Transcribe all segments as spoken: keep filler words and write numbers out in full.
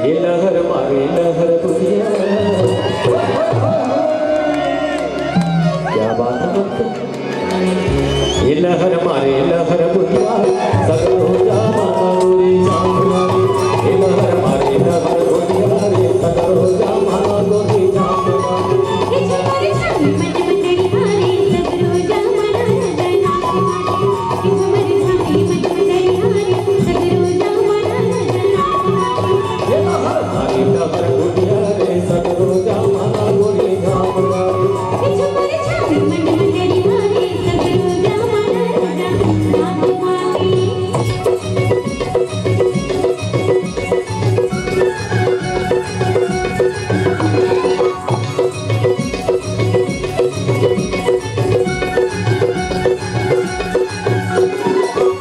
ये लहर मारे लहर बुधिया। क्या बात है। ये लहर मारे लहर बुधिया, सगरो जमाना गोरी जाम मारे। ये लहर मारे लहर बुधिया रे, सगरो जमाना गोरी जाम मारे।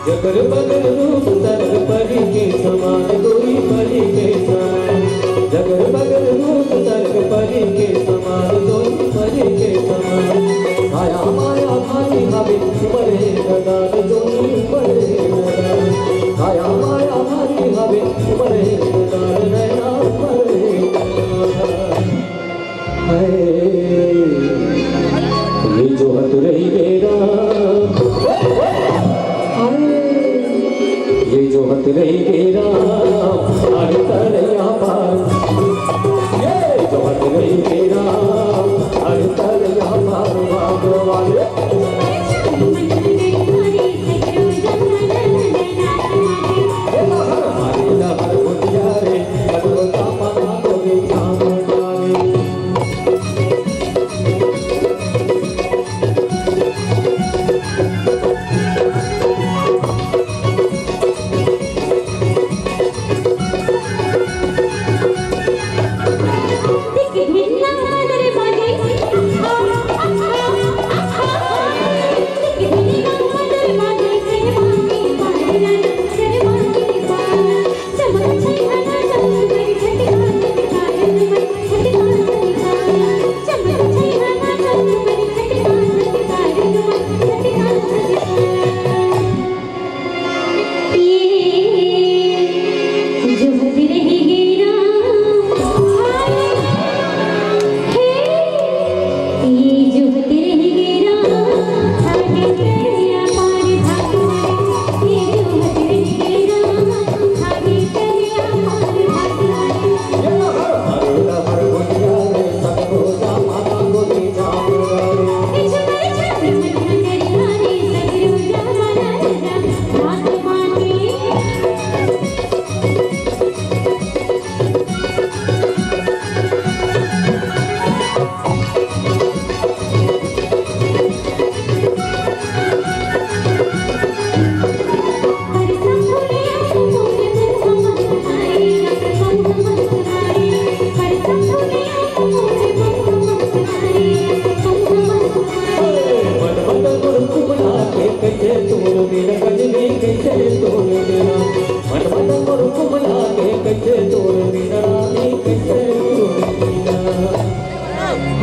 जगर बगर रूप सरग परी के समान, गोरी परी के समान। जगर बगर रूप सरग परी के समान, गोरी परी के समान। काया माया भारी हवे, उमर हे गदान, जोनी उमर हे गदान। काया माया भारी हवे, उमर हे गदान, नैना उमर हे गदान। हाय, ये जो हत रही मेरा, हाय, ये जो हत रही मेरा, अरे तरैया पार, ये जो हत रही मेरा, अरे तरैया पार, भाग वाले।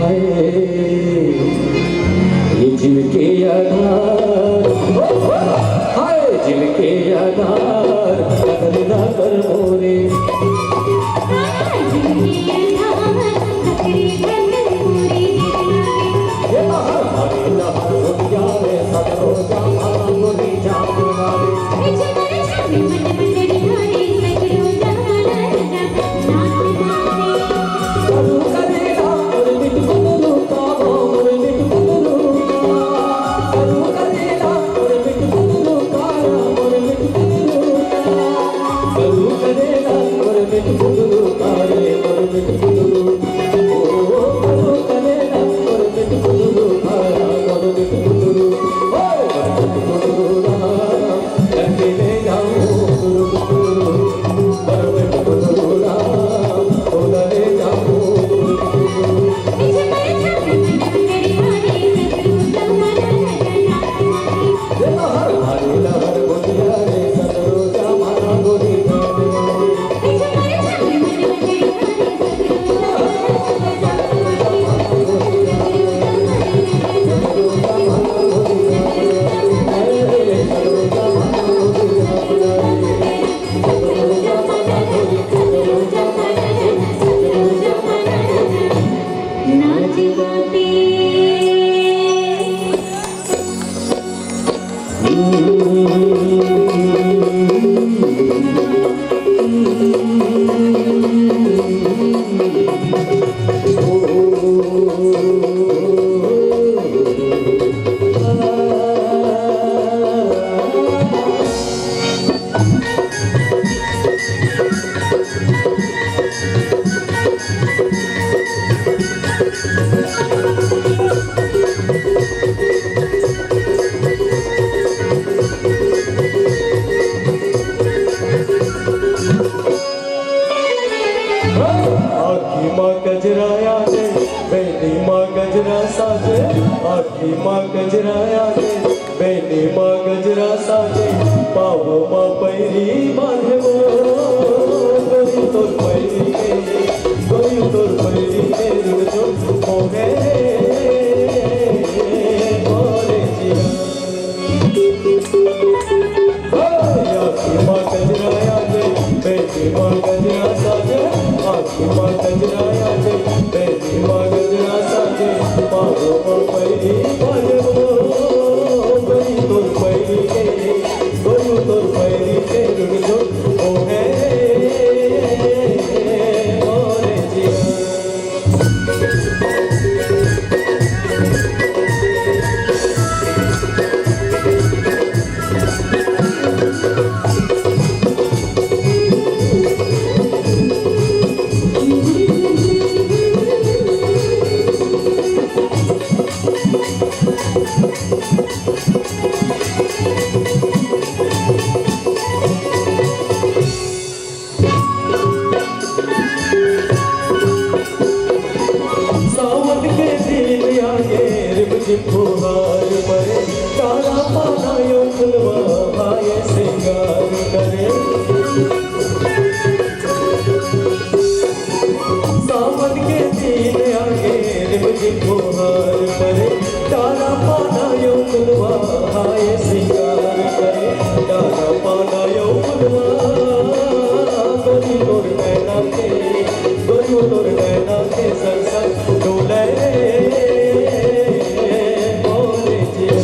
हाय, ये जिनके आधार, हाय, जिनके आधार, अगर ना कर मोरे। आँखी मा गजरा आगे, बेनी मा गजरा साजे, आँखी मा गजरा आगे, बेनी मा गजरा साजे, पाँव मा पैरी बांधे वो, गोरी तोर पैरी के, गोरी तोर पैरी के रुझुन मोहे मोरे जिया। आँखी मा गजरा आगे, बेनी मा गजरा साजे, आँखी मा गजरा आगे, बेनी मा गजरा साजे, पाँव मा पैरी बांधे वो, गोरी तोर पैरी के, गोरी तोर पैरी के रुझुन मोहे मोरे जिया। सावन के दिन आगे, रिमझिम फुहार परे, तारा पाना यो फुलवा आए सिंगार करे। सावन के दिन आगे, रिमझिम फुहार परे, तारा पाना यो फुलवा आए सिंगार करे, तारा पाना यो फुलवा। गोरी तोर नैना के, गोरी तोर नैना के संग संग डोले रे मोरे जिया।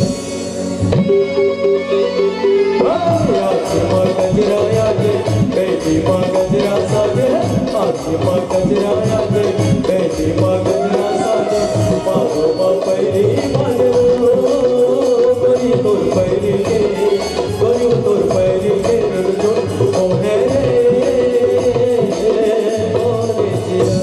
आँखी मा गजरा आगे, बेनी मा गजरा साजे, आँखी मा गजरा आगे, बेनी मा गजरा साजे, पाँव मा पैरी बांधे वो, गोरी तोर पैरी के, गोरी तोर पैरी के रुझुन मोहे मोरे जिया।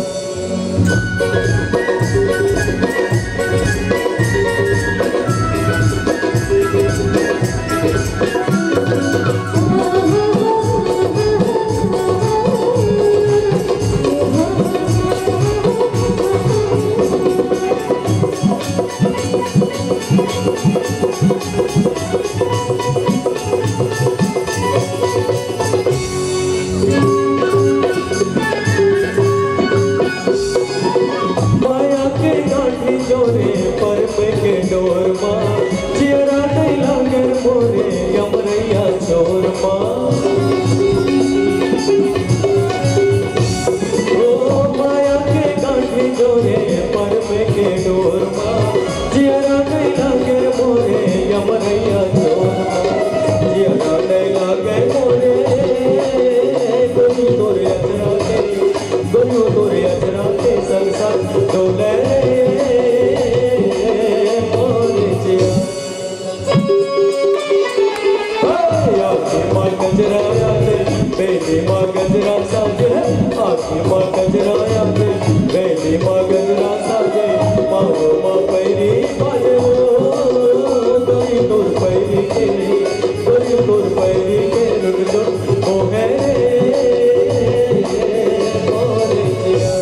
माया के गांठी जोरे परम के डोर मा, जियरा नइ लागे मोरे यमरैया चोर मा। ओ माया के गांठी जोरे परम के डोर मा, जियरा नइ लागे मोरे यमरैया चोर मा, जियरा नइ लागे मोरे। गोरी तोर अचरा के, गोरी तोर अचरा के संग संग डोले मोरे जिया। आँखी मा गजरा आगे, बेनी मा गजरा साजे, आँखी मा गजरा आगे, बेनी मा गजरा साजे, पाँव मा पैरी बांधे वो, गोरी तोर पैरी के, गोरी तोर पैरी के रुझुन मोहे मोरे जिया।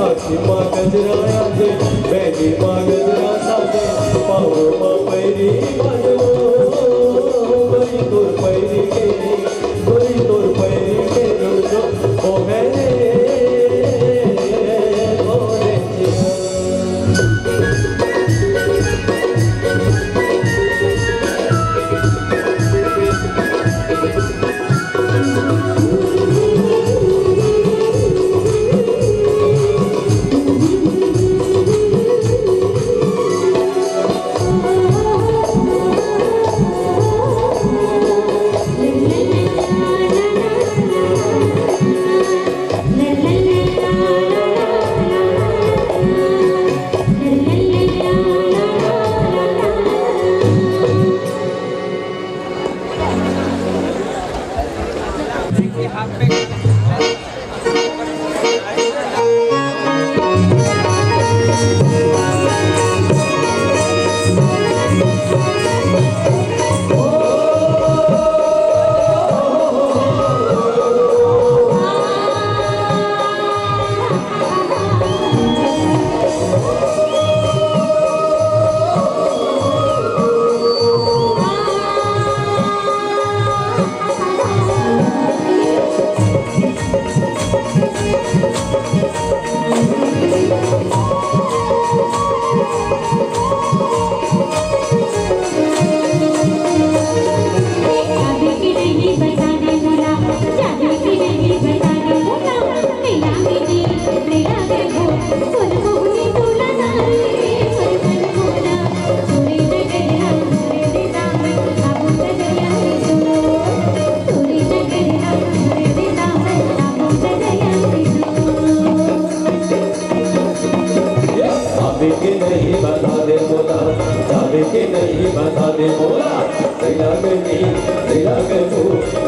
आँखी मा गजरा आगे, बैनी मा गजरा साजे, पाँव मा पैरी बाजो, बड़ी तोर पैरी के, बड़ी तोर पैरी के रुझो, ओ है रे, ओ रे जिया। जाबे के नहीं बता दे मोला, जाबे के नहीं बता दे मोला। कैला के नी, कैला के तू,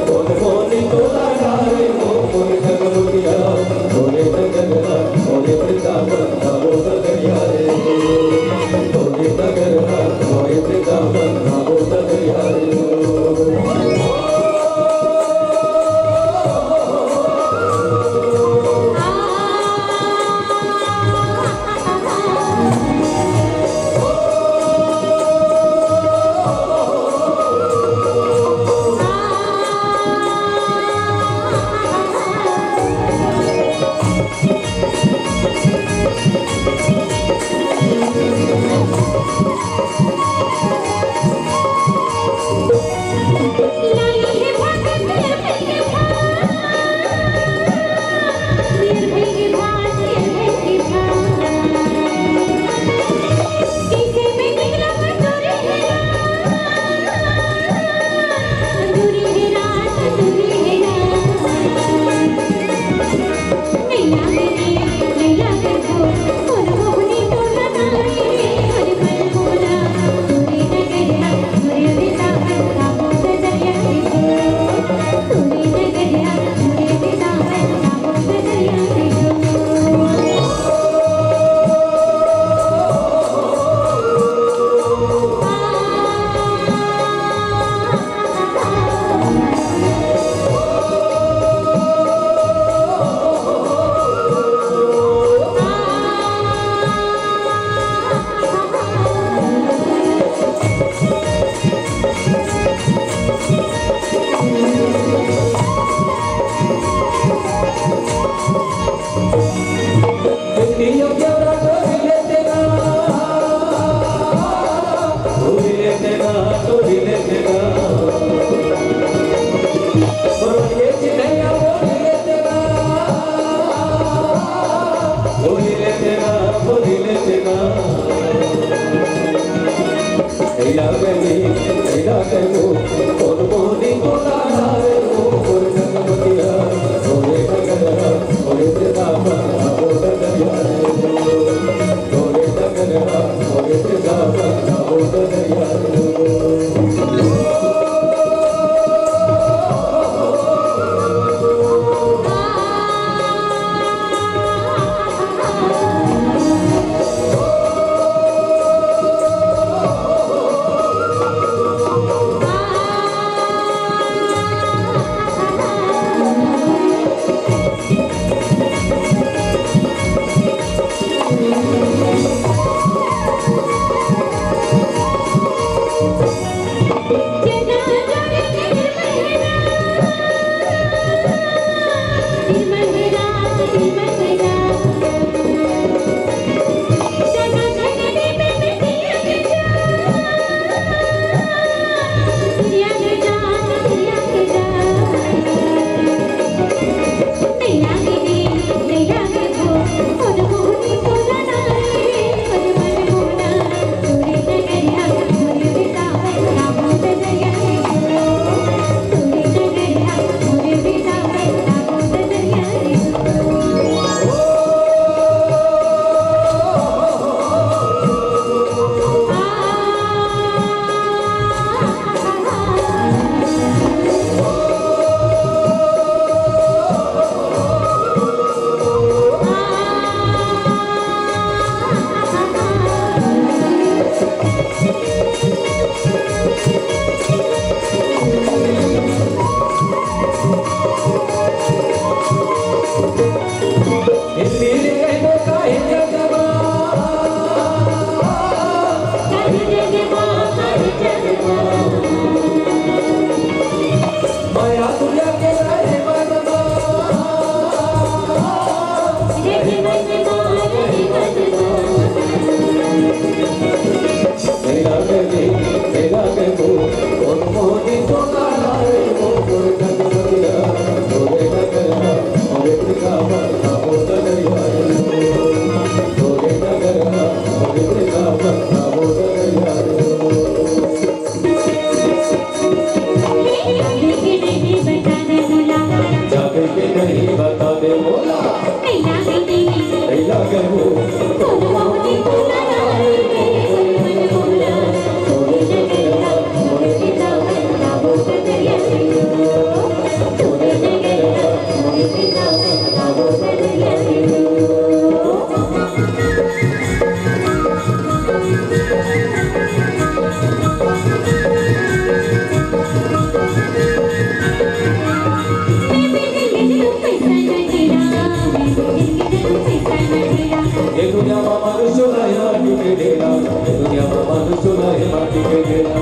कोन कोन तोला डारे, मोर मोर जगमुखिया, मोरे जगला, मोरे वृंदावन, मोर नगरिया रे। मोरे नगरिया, मोरे वृंदावन, मोर नगरिया रे। ये दुनिया मा मानुष चोला हे माटी के ढेला, ये दुनिया मा मानुष चोला हे माटी के ढेला।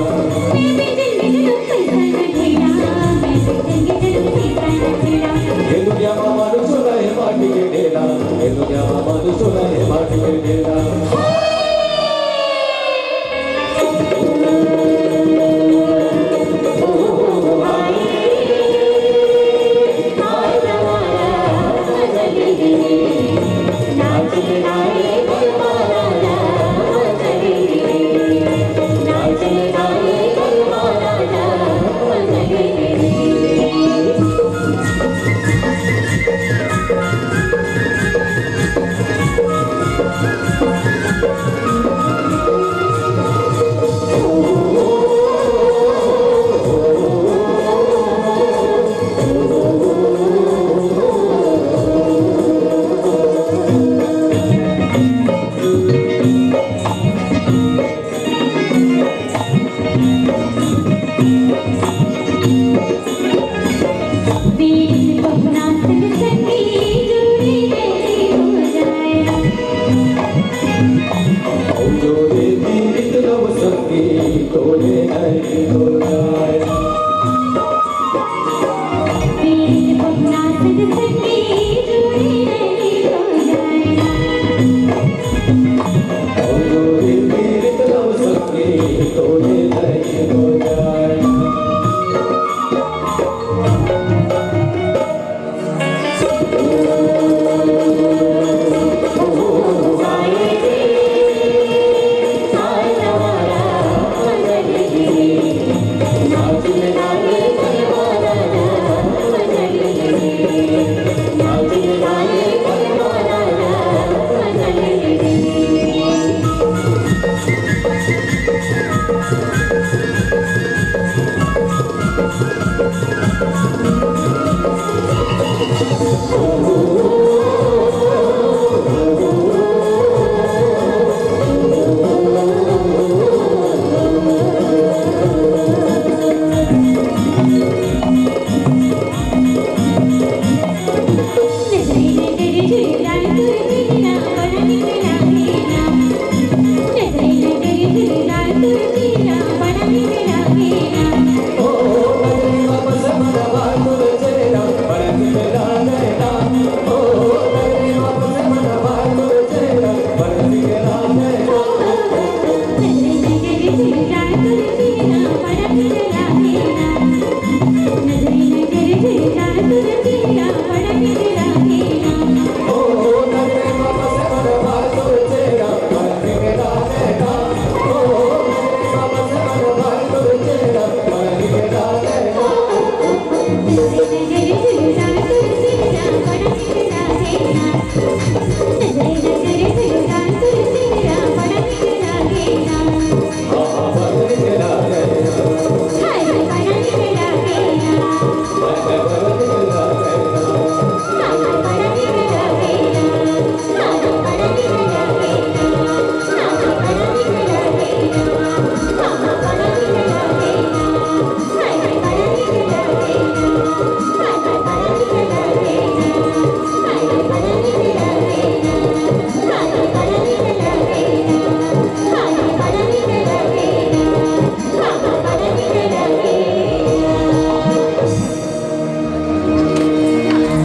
ये दुनिया मा मानुष चोला हे माटी के ढेला, ये दुनिया मा मानुष चोला हे माटी के ढेला।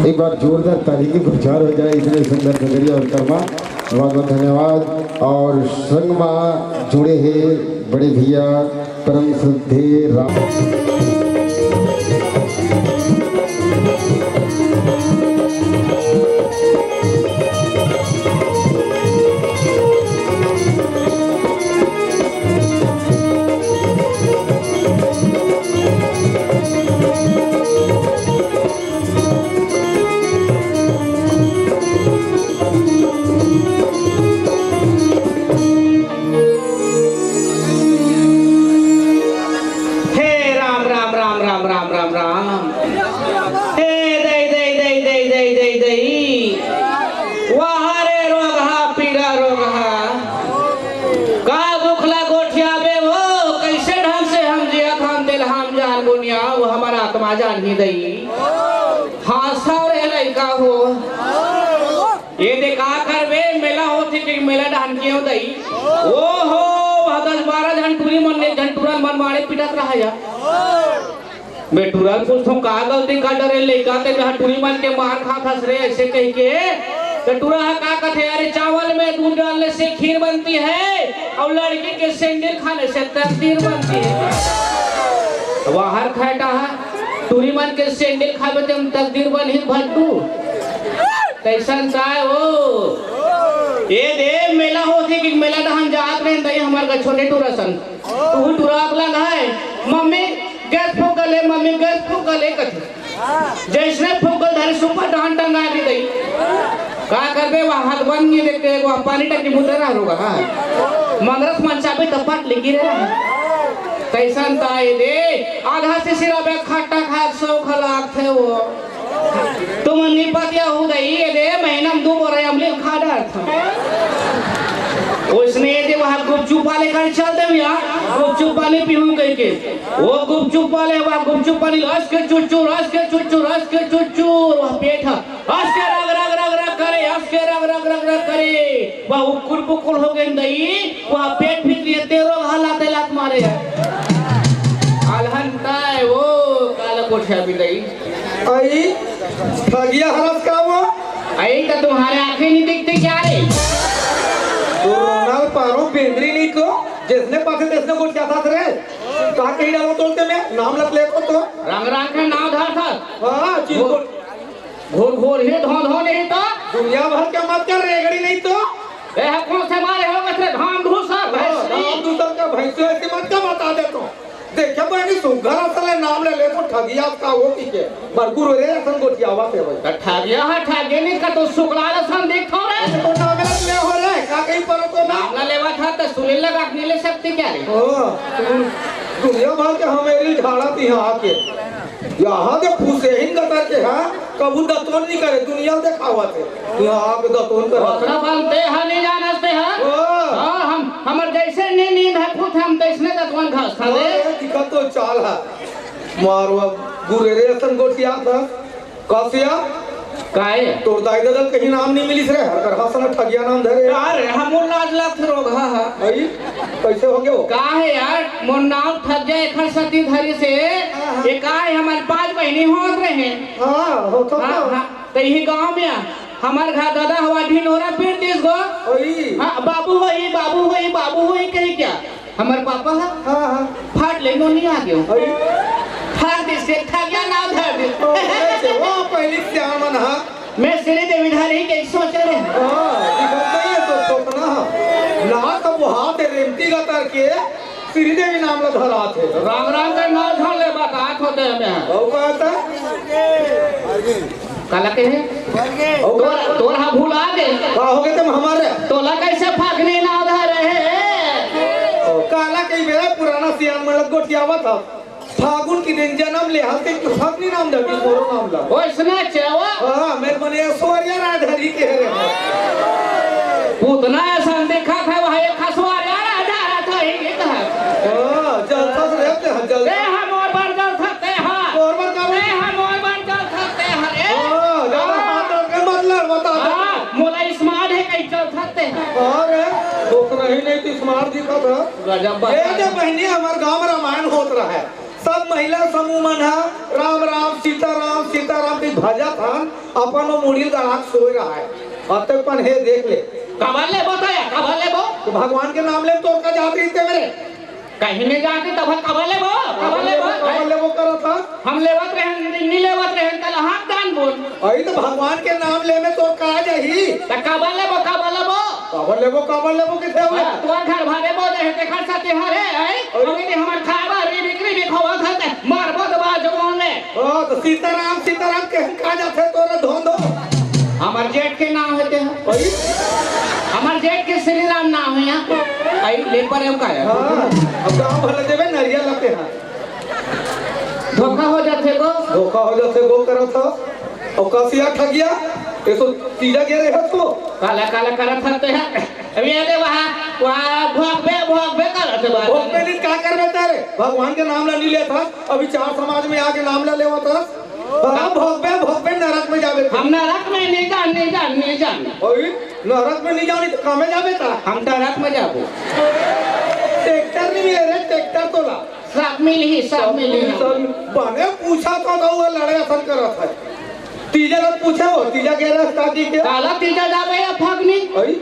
एक बार जोरदार ताली के गुहार हो जाए इतने सुंदर गगरिया और कर्मा। बहुत बहुत धन्यवाद। और संग मा जुड़े हे बड़े भैया परम श्रद्धेय राम। का दुख ला गोठियाबे हो, कइसे ढंग से हम जियत हन, तेला हम जानबो निया, वो हमर आत्मा जानही दई। हाँ, सौ रे लइका हो। ये दे का करबे, मेला होथे कि मेला डहन के हो दई। ओ हो, वह दस बारह झन टूरी मन ने, झन टूरा मन मारे पीटत रहा या। मैं टूरा ल पूछथों, "का गलती का डरे लइका ते, जहाँ टूरी मन के मार खात हस रे?" ऐसे कहि के। तो टूरा ह का कथे, "अरे, चावल में दूध डालने से खीर बनती है और लड़की के सैंडल खाने से तकदीर बनती है।" बाहर खैटा है, टूरी मन के सैंडल खाबे ते हम तकदीर बनही भट्टू। कइसन ताय हो? ये दे मेला होथे कि मेला डहन जात रहे दई हमर गा छोटे टूरा सन। तू टूरा अकलंग है, "मम्मी, गैस फूक ले, मम्मी, गैस फूक ले," कथे। जइसने फूक धरे सुपर डहन टंगा दी दई। का करबे, वह हाथ बन नहीं देखते, वो पानी टंकी मुद्रा रह रोगा, हाँ। मंगरस मन चाबी तपट लिखी रे। कइसन ताय दे, आधा से सिरा बे खट्टा खाए, सौ खलाक थे वो। तुमन नी पतिया हो दई, ये दे महीना में दू बोरा अमली खा डारथन। ओइसने ये दे वहाँ गुपचुप वाले घर चल दे भैया, गुपचुप वाले पीहूं कहि के। वो गुपचुप वाले, वहाँ गुपचुप वाली रस के चुचुर, रस के चुचुर, रस के चुचुर, वहाँ पेट है। रस के रग, रग, रग, रग करे, रस के रग, रग, रग, रग करे। वहाँ उकुर पुकुर हो गए दई, वहाँ पेट भीतरी तेरो घाला तेलात मारे है। अलहन ताय वो काला कोठिया भी दई। अई, ठगिया हरस का वो? अई, तो तुम्हारे आंखें नहीं दिखती क्या रे? तो रोनाल पारो बेंदरी नहीं तो, जइसने पाथे तइसने गोठियाथस रे। का कही डालो तोलते में, नाम लत लेथों तो। रंग रंग के नाम धरथस। हाँ, चिरकुट। घोर घोर हे धो धो नहीं तो। दुनिया भर के मत कर, रेगड़ी नहीं तो। ए, कौन से मारे हो, मतलब धान धूसा, भैंसरी। धान धूसा का भैंसरी ऐसे मत का बता दे तो। देखे बहनी सुघर असन ले नाम ले ले तो ठगिया का वो की के। मरगुर रे असन गोठियावत हे भाई। तो ठगिया है, ठगिया नहीं का तो सुकलाल असन दिखथो रे। तो नाम ले ले हो रे, का कहीं पर तो ना। नाम ना लेवा था तो सुनील लगा के नहीं ले सकती क्या रे? ओ, दुनिया भर के हमेली झाड़ा थी यहाँ आके। यहाँ दे फुसेहिन गतर के, हाँ? कभू दतवन नहीं करे, दुनिया देखावत हे। यहाँ आके दतवन कर। ओतना बल ते हा नहीं जानस ते हा? ओ। हाँ, हम, हमर जइसे नी-, नींद है फुट, हम तइसने दतवन घस था दे। अरे, दिखत तो चाल है। मारवा गुरेरे असन गोठियात हे। कसिया? काहे? तोर दाई ददा कहीं नाम नहीं मिलिस रे, अगर हसन ठगिया नाम धरे। का रे, हमर लाज लगथे रोगहा हा। अई, कइसे हो गयो? का हे यार, मोर नाम ठगिया एखर सती धरिस हे। हाँ, हाँ। ये का हे, हमर पांच बहिनी होत रहे। हाँ, होत हाँ, हाँ। तो यही गांव में आ, हमर घर ददा हवा ढिंडोरा पीट दिस गो। अई। हाँ, बाबू होई, बाबू होई, बाबू होई कही क्या? हमर पापा हा? हाँ, हाँ। फाट ले नोनी आ गयो। अई। फाट दिस के ठगिया नाम धर दिस। ओ, अरे, वो पहली सियान मन हा। मैं श्रीदेवी धरही के सोचे रहे। हाँ, दिखत नहीं है तो सपना हा। ना तो वो हाथ है रेमती का तर के श्रीदेवी नाम ला धरात हे। राम राम के नाम धर ले, बतात होते हमें। ओ कहता? काला कहे? ओ तोर, तोर हा भुला गे। का हो गए तुम हमारे? तोला कइसे फागनी नाम धरे हे? ओ, काला कही बेरा पुराना सियान मन ला गोठियावत हा। फागुन के दिन जनम ले हल ते तू फागनी नाम धर, तोरो नाम ला। ओइसने चेवा? हाँ, मैं बने ऐश्वर्या राय धरी के हरे। पूतना असन दिखत हे, वह एक ऐश्वर्या राय धरा था, ही गीत हे। हाँ, जलथस रे, ते हा जल। ते हा मोर बर जलथस, ते हा। मोर बर का ते हा मोर बर जलथस, ते हा रे। हाँ, ज्यादा हाँ। हाथ रख के मत लड़, बता दे। हाँ, मोला smart हे, कहीं चलथस ते हा। अरे, ओतना ही नहीं तो smart दिखत हे। गजब ये बात दे हे। बहिनी, हमर गांव में रामायण होत रहा हे। सब महिला समूह मन ह राम राम, सीता राम, सीता राम के भजत हन, अपन वो मुड़ी ल गड़ा के सोए रहा हे। अते पन हे देख ले। काबर लेबो तो या, काबर लेबो? तो भगवान के नाम ले तोर का जात रहिते मेरे। कहीं नहीं जाते तब काबर लेबो, काबर लेबो, काबर लेबो करत हस? हम लेवत रहेन, नहीं लेवत रहेन, तला हाथ दान बोल। अई तो भगवान के नाम ले में तोर का जाही? त काबर लेबो, काबर लेबो? काबर लेबो, काबर लेबो किथे हो? हाँ, तोर घर भरे बोले हे, तेखर साथे हरे, आई? अरे। अभी ते हमर खाए बर रिबिक रिबिक होवत हे, ते मारबो दबा जवान ले। हाँ, तो सीताराम, सीताराम के का जाथे तोरा धोन धो? हमर जेठ के नाम हे ते। अरे? हमर जेठ के श्री राम नाम हे यहाँ। आई, ले पर एम का हे? हाँ, अब गाँव भर देवे नरिया लगे हाँ। धोखा हो जाथे गो। धोखा हो जाथे गो करत हो। अउ कसिया ठगिया, ये तो तीजा गे रहे हो तो। काला काला करत हस ते हा। अभी ये दे वहाँ, वहाँ भोंकबे, भोंकबे करत हे बार। भोंकबे नहीं, का करबे तारे? भगवान के नाम ला नहीं लेत हस, अभी चार समाज में आके नाम ला लेवत हस। हाँ, भोंकबे, भोंकबे, नरक में जाबे। हम नरक में नहीं जान, नहीं जान, नहीं जान। ओए, नरक में नहीं जानी तो कामे जाबे ता? हम नरक में जाबो। ट्रैक्टर नहीं मिले रे, ट्रैक्टर तो ला। सब मिलही, सब मिलही। सब बने पूछा तो, तो वो लड़े असन करत हे। तीजा ला पूछे हो, तीजा के रस काकी के? काला तीजा जाबे या फगनी? अई?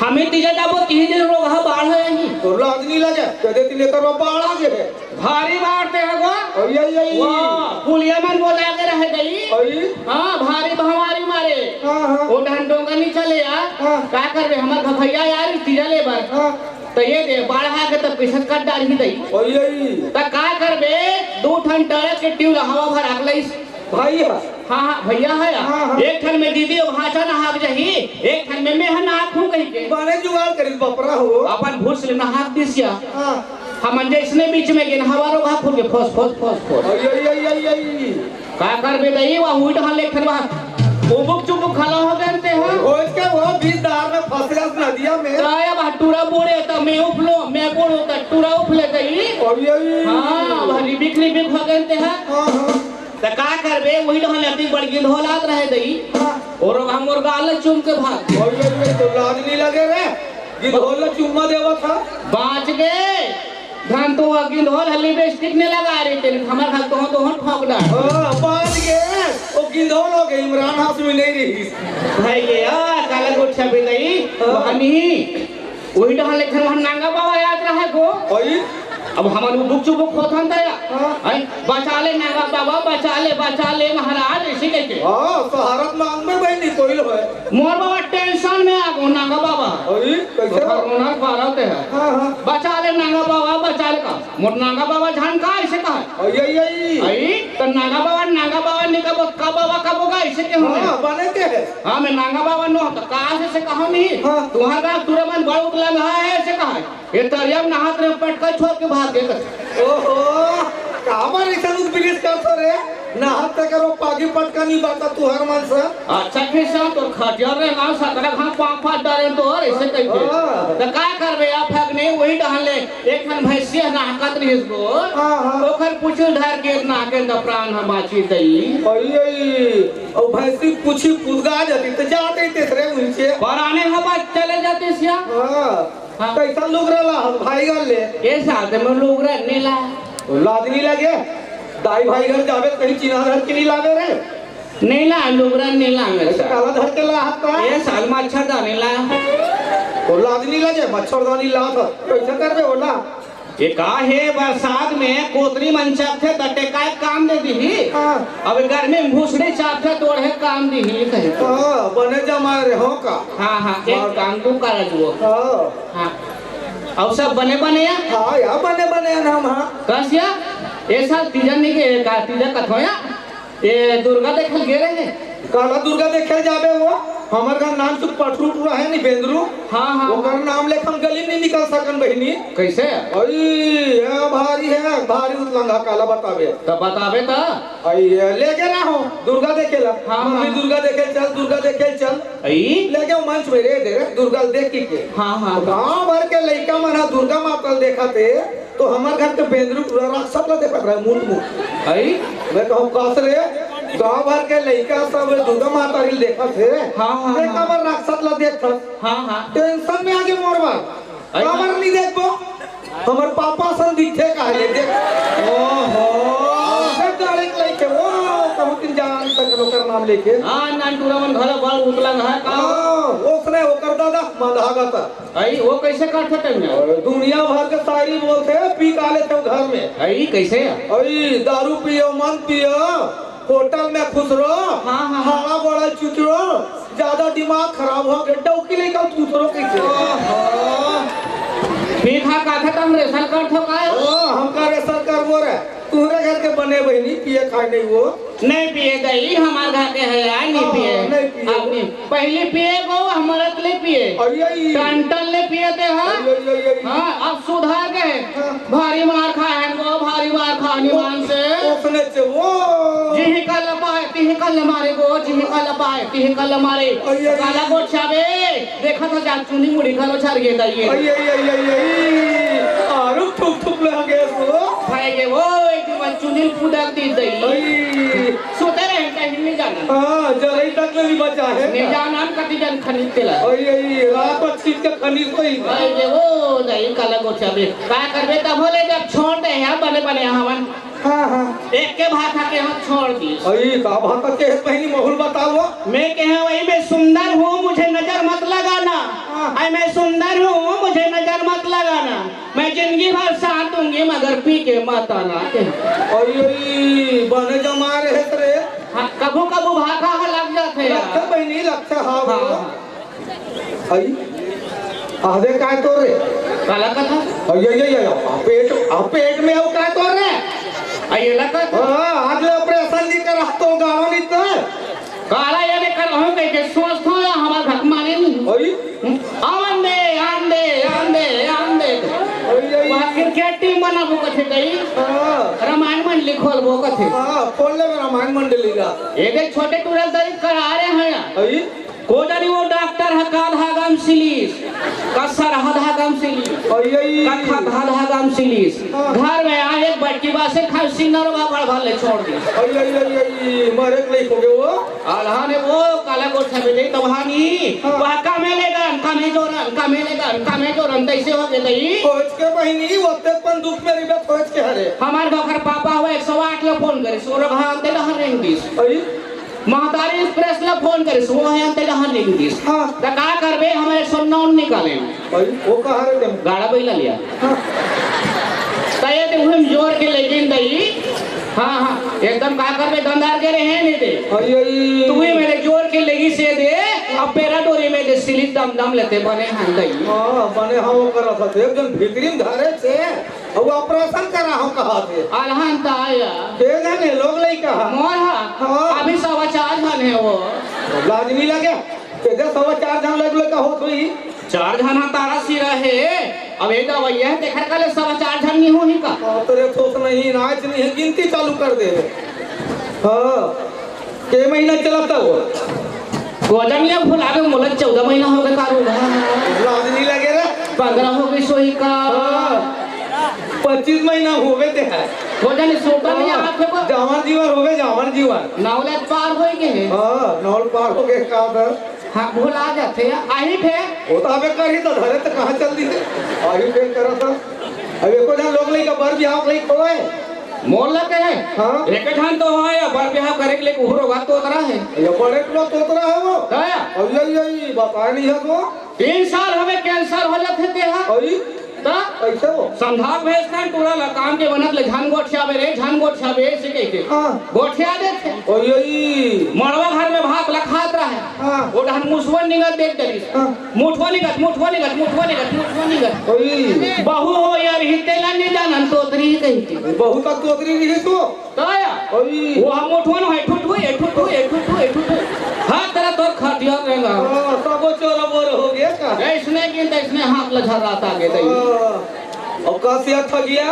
हमें तीजा जाबो, तीन दिन रोगहा बाढ़ हे ही। तो लाज नहीं लगे, कदे तीन एकर में बाढ़ आ गए हे। भारी बाढ़ ते हे गो। अई, अई, अई। वाह, पुलिया मन बोला के रहे गई। अई? हाँ, भारी भंवारी मारे। हाँ, हाँ। वो ढन डोंगा नहीं चले यार। हाँ। का करबे, हमर भैया यार, तीजा ले बर। हाँ। तो ये दे, बाढ़ आ के तो पैसा काट डाल ही दई। अई, अई। तो का करबे, दो ठन टरक के ट्यूब हवा भरा के लईस। भाई हे। हाँ, हाँ, भैया हे। हाँ, हाँ। एक ठन में दीदी अउ भांचा नहाक जाही, एक ठन में मैं ह नहाक हूँ कही के। बने जुगाड़ करिस बपरा हो। अपन भूस ले नहाक दिस या। हाँ। हमन जैसने बीच में गेन, हवा रोगहा फूल के फोस, फोस, फोस, फोस। अई, अई, अई, अई, अई। का करबे दई, वा उइट हन ले एक ठन वा उबुक चुबुक खड़ा हो गए ते ह। ओए के वो बीच धार में फंस गया नदिया में। तो आया बा टूरा बूड़े त मैं उफलो, मैं बूड़ो त टूरा उफले दई। अई, अई। हाँ, भरी बिखरी बिख हो गए ते ह। हाँ, हाँ। त का करबे, वही ढंग अति बड़ गिंधोलात रहे दई। हाँ। और हम और गाल चूम के भाग। ओए, ओए, ओए, तो लाज नहीं लगे रे? गिंधोल ला चुम्मा देवत हा। बाँच गे। धन तो वह गिंधोल ह लिपस्टिक नहीं लगा रही तेरे, हमर घर तो, तो हम ठोक डाल। हाँ, बाँच गे। वो गिंधोल हो गए, इमरान हाशमी नहीं रही। भाई के, आ, काला गोठिया पे गई, हाँ। वहाँ नहीं। वही ढंग ले घर वहाँ नांगा बाबा याद रहा को। ओए। अब हमन उबुक चुबुक होथन त या। हाँ। हैं? बचा ले नांगा बाबा, बचा ले, बचा ले महाराज, ऐसे कह के। हाँ, सहारत मांग में भाई नहीं कोई लो है। मोर बाबा टेंशन में आ गो नांगा बाबा। अरे, कैसे? तो कोरोना भारत है। हाँ, हाँ। बचा ले नांगा बाबा, बचा ले का। मोर नांगा बाबा जान का ऐसे कहा है। अई, अई, अई। अई, तो नांगा बाबा, नांगा बाबा नहीं कबो, का बाबा कबो का ऐसे के हो हाँ, बने के है। हाँ, मैं नांगा बाबा नो, तो कहाँ से, से कहा नहीं? हाँ। तुम्हारा गाँव तुरे मन बड़ उतला में है, ऐसे कहा है। ये तरिया में नहात रहे, पटका छोड़ के भाग गए। ओहो, काबर ऐसा उद्बिलिस करत रे? नहात ते करो पागी पटका नहीं बाता तू हर मन से। अच्छा, फिर से तो खटिया रे ना सकरा खा पाँव फाड़ डाले तो और ऐसे कह के। हाँ। तो का करबे आप हक नहीं वही डहन ले। एक ठन भैंसिया नहाकत रहिस गो। हाँ, हाँ। ओखर पुछुल धर के ना के त प्राण हम बाची तई। अई, अई। और भैंसी पूछी कुदगा जाती तो जाते तेसरे उनके। पर आने हवा चले जाते सिया। हाँ। हाँ। कैसा लुगरा ला भाई गल ले? ये साथ में लुगरा नीला। लाज नहीं लगे? दाई भाई घर जावे तो कहीं चिन्हा धर के नहीं लावे रे? नीला लुगरा नीला में ऐसे साथ। काला धर के ला हाथ का? ये साल मच्छरदानी ला। तो लाज नहीं लगे? मच्छरदानी ला था। कैसे कर रहे हो ना? ये का हे बरसात में कोतरी मन चपथे त टेकाय काम दे दिही। हाँ। अब गर्मी में भूसड़ी चापथे तोड़े काम दिही कहे। हाँ, बने जमा रहे हो का? हाँ, हाँ, एक हाँ। काम तू कर जुओ। हाँ। हाँ। और सब बने बने या? हाँ, या बने बने या नाम, हाँ। कस या? ये साल तीजन नहीं के, का तीजन कथो या? ये दुर्गा देखल गे रहे? काला दुर्गा देखल जाबे वो? हमर घर नान सुख पठरू टूरा है नी बेंदरू। हाँ, हाँ, ओकर हाँ। नाम लेके हम गली नहीं निकल सकन बहिनी। कैसे? अई, ये भारी है, भारी उतलंगा काला बताबे। तो बताबे तो? अई, ये ले गे रहो दुर्गा देखे ला। हाँ, मम्मी हाँ। दुर्गा देखे चल, दुर्गा देखे चल। अई? ले गे मंच में रे दे रे, दुर्गा देख के। हाँ, हाँ। गांव भर के लइका मन ह दुर्गा माता ल देखत हे। तो हमर घर के बेंदरू टूरा राक्षस ला देखत रहे, मुट मुट। हई? मैं कहूँ, "कस रे, गांव भर के लइका सब दुर्गा माता री देखत हे, हाँ, हाँ, ते हाँ। काबर राक्षस ला देखत?" हाँ, हाँ। टेंशन में आगे मोर बार। अरे काबर नहीं देखबो? हमर पापा सन दिखथे काहे ले देख। ओहो। सब गाड़ी के लइके, ओ, कहूँ दिन जान तक ओकर नाम लेके। हाँ, नान टूरा मन घला बाल उतला है का? हाँ, ओसने ओकर दादा मंदहागत। आई, वो कैसे काटत है मैं? अरे, दुनिया भर के शायरी बोलथे, पी का लेथे घर में। आई, कैसे? आई, दारू पियो, मत पियो, होटल में खुश रहो, हाँ, हाँ, हाँ। हाड़ा बड़ा चुचरो, ज्यादा दिमाग खराब हो गया, डौकी लेकर खुश रहो कैसे? ओहो। पी खा का था, तुम रेसल कर ठो का? ओ, हमका रेसल कर वो रे, तुम्हारे घर के बने बहिनी, पिए खाए नहीं वो। नहीं पिए दई, हमार घर के है यार, नहीं हाँ, पिए। नहीं पिए। अब नहीं। पहले पिए गो, हमारा तो नहीं पिए। अरे, अरे। टन टन ले पिए थे, हाँ? अरे, अरे, अरे, अरे। हाँ, अब सुधार गए। हाँ। भारी मार खाए हैं गो, भारी मार खानी मान से। उसने से वो। जी ही का लपा है। तिही कल मारे गो, तिही कल पाए, तिही कल मारे। अई, अई। काला गोठियाबे, देखत हस जा चुनी मुड़ी घलो झर गे दई। अई, अई, अई, अई, अई। आरू ठुक ठुक ले हगे सो। भाई गे वो, एक दिन चुनी ल कुदक दी दई। अई। सोते रहे कहीं नहीं जाना। हाँ, जरई तक ले नहीं बचा है। नहीं जाना, हम कति जन खनीद के ला। अई, अई, रात में छीट के खनीद को ही। भाई गे वो, दई काला गोठियाबे। का करबे तब होले जब छोड़ दे हैं, बने बने हवन। हाँ, हाँ। एक के भाखा के हम छोड़ दी। अई, का भाखा के है बहिनी, महुल बताओ। मैं कहे वही, मैं सुंदर हूँ, मुझे नजर मत लगाना। हाँ। अरे, मैं सुंदर हूँ, मुझे नजर मत लगाना। मैं जिंदगी भर साथ दूंगी, मगर पी के मत आना। अई, अई, बने जमा रहे रे। हाँ, कभू कभू भाखा हा लग जाथे यार। लगथे बहिनी, लगथे, हाँ, हाँ, वो। हाँ। अई, आदे काय तोर रे? काला कथा? अई, अई, अई, अई, आ पेट, आ पेट में हो काय तोर रे? अई, एला कथा? हाँ, आज ले operation नहीं करा तो गाँव नहीं तो। काला ये ने कर हूँ कह के सोच थो या हमार घर माने नहीं। अई? आवन दे, आन दे, आन दे, आन दे। अई, अई। वहाँ cricket team बनाबो कथे कही। हाँ। रामायण मंडली खोलबो कथे। हाँ, खोल ले रामायण मंडली का। ये देख छोटे टूरा दई करा रहे हैं। अई? को जानी वो डॉक्टर ह का धागा म सिलिस, का सरहा धागा म सिलिस, अई, अई। का खतहा धागा म सिलिस। हाँ। घर में आए एक बटकी बासे खाए सिन्नर बा भर भर ले छोड़ दिस। अई, अई, अई, अई, मरे के लइक हो गए वो। आल्हा ने वो काला गोठियाबे दे तबहानी, हाँ। वह कमे ले गन, कमे जोरन, कमे ले गन, कमे जोरन, तैसे हो गए दई। सोच के बहिनी, ओते पन दुख मेरी बे सोच के हरे। हमार घर पापा हुआ एक सौ आठ ले फोन करे, सोरग हाँ, ते डहर रेंग दिस। अई? महतारी express ला फोन करिस, वो हे अंते डहर निकलिस। हाँ। त का करबे, हमर एक सौ नौ निकाले। भाई, वो कहाँ रे तुम? गाड़ा बैला लिया। हाँ। त ये ते उहम जोर के लेकिन दई। हाँ, हाँ, एकदम का करबे, दंदार के रहे नहीं दे। अई, अई। तू ही मेरे जोर के लेगी से दे, अब पेरा डोरी में दे सिली दम दम लेते बने हैं दई। हाँ, बने हाँ वो करा था, एक जन भीतरी में धारे से। अउ operation करा हो कहा थे। अलहन त आया। के जाने लोग लइका हा। मोर हा। हाँ। अभी सवा चार झन हे वो। लाज नहीं लगे? तेरे सवा चार झन लग लइका होत हुई। चार झन हा तारा सिरा हे। अब ये दवाइया हे, तेखर काले सवा चार झन नहीं होही का? हाँ, तेरे ठोस नहीं, नाच नहीं है, गिनती चालू कर दे। हाँ। के महीना चलत हे वो? गोजनिया भुला के मोला चौदह महीना हो गए कारू। लाज नहीं लगे रे। पंद्रह हो गई सोई का। हाँ। पच्चीस महीना हो गए ते है। गोजनी सोटा नहीं हाँ। आते को। जावन जीवन हो गए, जावन जीवन। नौले पार हो गए हैं। हाँ, नौल पार हो गए का था। हाँ, भुला जाते हैं। आही थे। वो तो अबे कर ही तो धरे तो कहाँ चल दी थे? आही थे करा था। अब एको झन लोग लइका बर बिहाव लइक होवय। मोर ला कहे? हाँ। एक झन तो होवय, बर बिहाव करे के लइक उहरो गा तोतरा हे। ये बड़े टुरा तोतरा हे वो। का? अई, अई, अई, बताय नहीं हे तो। तीन साल हवे cancer हो जाथे ते हा। अई? त? कैसे वो? संधार भेजथन टूरा ला काम के बनत ले झन गोठियाबे रे, झन गोठियाबे, ऐसे कहिके। हाँ। गोठिया देथे। अई, अई। मड़वा घर में भात ला खात रहे। हाँ। वो डहन मुसवन निगत देख डरिस। हाँ। मुठवा निगत, मुठवा निगत, मुठवा निगत, मुठवा निगत। ओई। बहू हो यार, ही तेला नहीं जानन, तोतरी ही कही थी। बहू तक तोतरी रही तो? तो या? ओई। वो हम मुठवन है, ठुठू, ए ठुठू, ए ठुठू, ए ठुठू। हाँ, तेरा तोर खटिया रहेगा। हाँ, तब वो चोर बोर हो गया का? ऐसने की तैसने हाथ लझा रहा था आगे तई। हाँ। और कासिया ठगिया?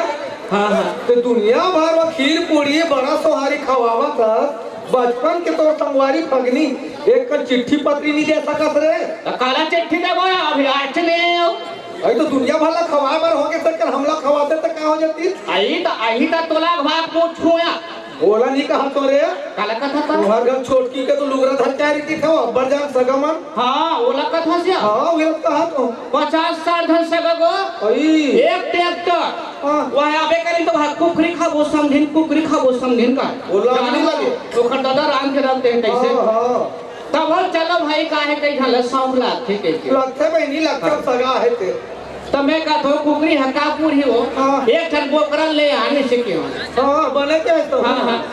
हाँ, हाँ। तो दुनिया भर में खीर पूड़ी बड़ा सोहारी खवावत ह। बचपन के तोर संगवारी फगनी एक कन चिट्ठी पत्री नहीं दे सकत रे। त काला चिट्ठी देबो या? अभी आज नहीं आयो। अई तो दुनिया भर ला खवाए बर हो के सर, हमला खवाते त का हो जाती? अई त, अई त तोला भाग पूछूं या। ओला नहीं कहा तो रे। काला कथा था? तुम्हार घर छोटकी के तो लुगरा धर के आ रही थी, खाओ, अब्बर जान सगा मन। हाँ, ओला कथा से। हाँ, ओला कहा तो। पचास साठ धन सगा गो। अई। एक ट्रैक्टर। हाँ। वह आबे करी तो भाई कुकरी खाबो समझिन, कुकरी खाबो समझिन का। ओला जाने नहीं लगे। तो खर दादा राम के रखते हैं कैसे? हाँ, हाँ। तब हम चलो भाई काहे कहीं झलक शौक लागथे कहिके। लगथे बहिनी, लगथे हाँ। सगा हे ते। त मैं कहत हूँ, कुकरी ह का पूरी हो? हाँ। एक ठन बोकरा ले आने से क्यों? हाँ, बने के तो। हाँ, हाँ।